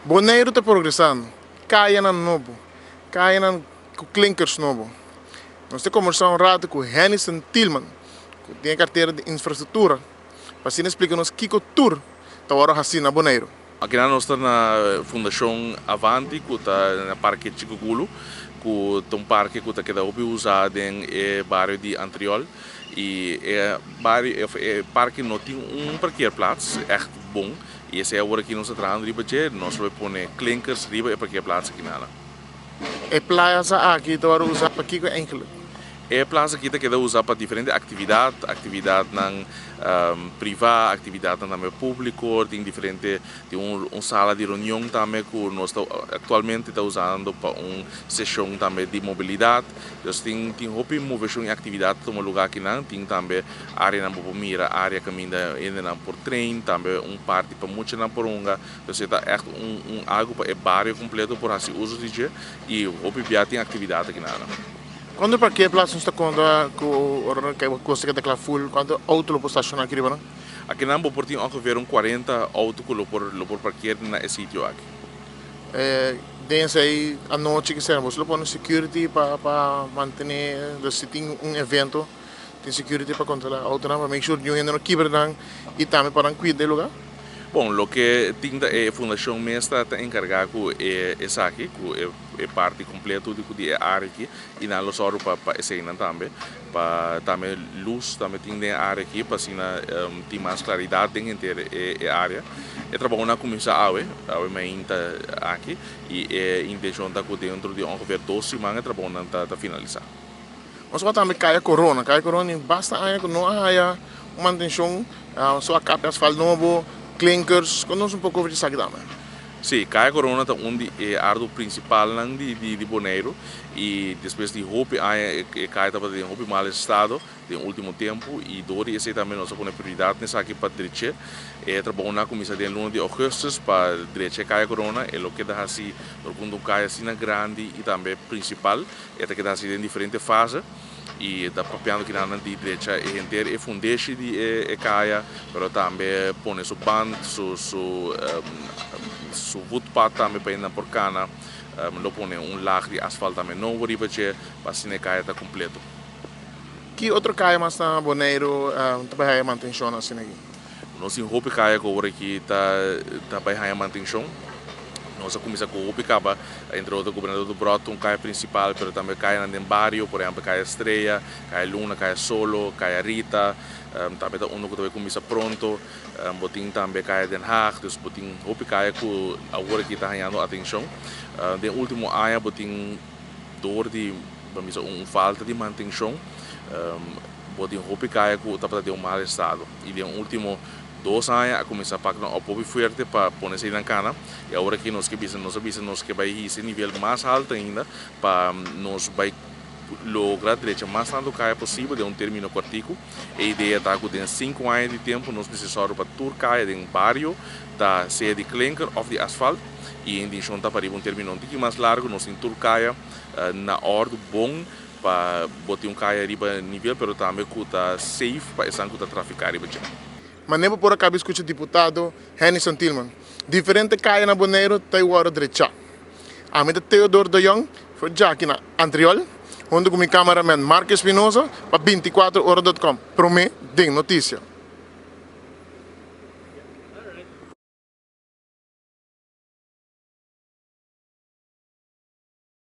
Boneiru ta progresando, kayanan nobo, kayanan ku klinkers nobo. Nos ta kombersá un ratu ku Hennyson Thielman, ku tin e kartera di infrastruktura, pa asina splika nos kiko tur ta wòrdu hasí na Boneiru. Akinan nos ta na Fundashon Avanti ku ta na Parke Chikugulu, ku ta un parke ku ta keda hopi usá den e bario di Antriol. I e bario of e parke no tin un parkeerplaats ègt bon i esei awor aki nos ta trahando riba dje, nos lo pone klinkers riba e parkeerplaats akinana. E plaza aki ta wòrdu usá pa kiko eigenlijk? E plaza aki ta keda usá pa diferente aktividat, aktividatnan privá, aktividatnan tambe públiko, tin diferente, tin un sala di reunion tambe ku nos ta aktualmente ta usando pa un seshon tambe di mobilidat. Dus tin tin hopi moveshon i aktividat ta tuma lugá akinan, tin tambe áreanan bo por mira, área kaminda hendenan por train, tambe un parti pa muchanan por hunga. Dus e ta ègt un un algu pa e bario kompleto por hasi uso di dje i hopi bia tin aktividat akinan. Kuantu parkeerplaats nos ta konta ku ora nan kai kosta keda kla ful? Kuantu outo lo por stashoná aki riba nan? Akinan bo por tin ongeveer un kuarenta outo ku lo por lo por parkeer na e sitio aki. Den esei anochi ke sera boso lo pone security pa pa mantené, dus si tin un evento tin security pa kontrolá outonan pa make sure niun hende no kibra nan i tambe pa nan kuida e lugá? Bon, loke tin ta e fundashon mes ta ta enkargá ku e esaki, ku e e parti kompleto di di e área aki i nan lo sòru pa pa eseinan tambe, pa tambe lus tambe tin den e área aki pa asina tin mas klaridat den henter e e área. E trabounan a kuminsá awe, awe mainta aki i e intenshon ta ku dentro di ongeveer dos siman e trabounan ta ta finalisá. Nos wak tambe Kaya Corona. Kaya Corona tin basta aña ku no a haya un mantenshon, so a kapia asfalt nobo, klinkers. Konta nos un poko over di esaki tambe. Sí, Kaya Corona ta un di e ardu prinsipalnan di di Boneiru i despues di hopi aña e kaya tabata den hopi mal estado den ultimo tempu i dor di esei tambe nos a pone prioridat na esaki pa drech'é. E trabounan a kuminsá den luna di ougùstùs pa drecha e Kaya Corona. E lo keda hasi dor ku un kaya asina grandi i tambe prinsipal. E ta keda hasi den diferente fase i ta papiando kinanan di drecha e henter e fundeshi di e kaya, pero tambe pone su band, su su su voetpad tambe pa hendenan por kana. Lo pone un laag di asfalt tambe nobo riba dje pa asina e kaya ta kompleto. Ki otro kaya mas na Boneiru ta bai haya mantenshon asina aki? Nos tin hopi kaya ku awor aki ta ta bai haña mantenshon. Nos a kuminsá ku hopi kaba, entre otro Gobernador Debrot ta un kaya prinsipal, pero tambe kayanan den bario, por ehèmpel Kaya Estrella, Kaya Luna, Kaya Solo, Kaya Rita, tambe ta unu ku ta bai kuminsá pronto. Bo tin tambe Kaya Den Haag, dus bo tin hopi kaya ku awor aki ta hañando atenshon. Den último aña bo tin dor di, bo bisa un falta di mantenshon, Bo tin hopi kaya ku tabata den un mal estado i den ultimo dos aña a kuminsá pak nan op hopi fuerte pa pone eseinan kana i awor aki nos ke bisa nos a bisa nos ke bai hisa e nivel mas alto ainda pa nos bai logra drecha mas tantu kaya posibel den un termino kòrtiku. E idea ta ku den sinku aña di tempu nos mester sòru pa tur kaya den bario ta sea di klinker òf di asfalt i e intenshon ta pa riba un termino un tiki mas largu nos tin tur kaya na òrdu bon Pa bo tin un kaya riba nivel pero tambe ku ta safe pa esan ku ta trafiká riba dje. Manera bo por a kaba skucha diputado Hennyson Thielman, diferente kaya na Boneiru ta e wòrdu drechá. Ami ta Theodor de Jong for djaki na Antriol huntu ku mi cameraman Mark Espinosa pa bintikuater ora dot com, promé den notisia.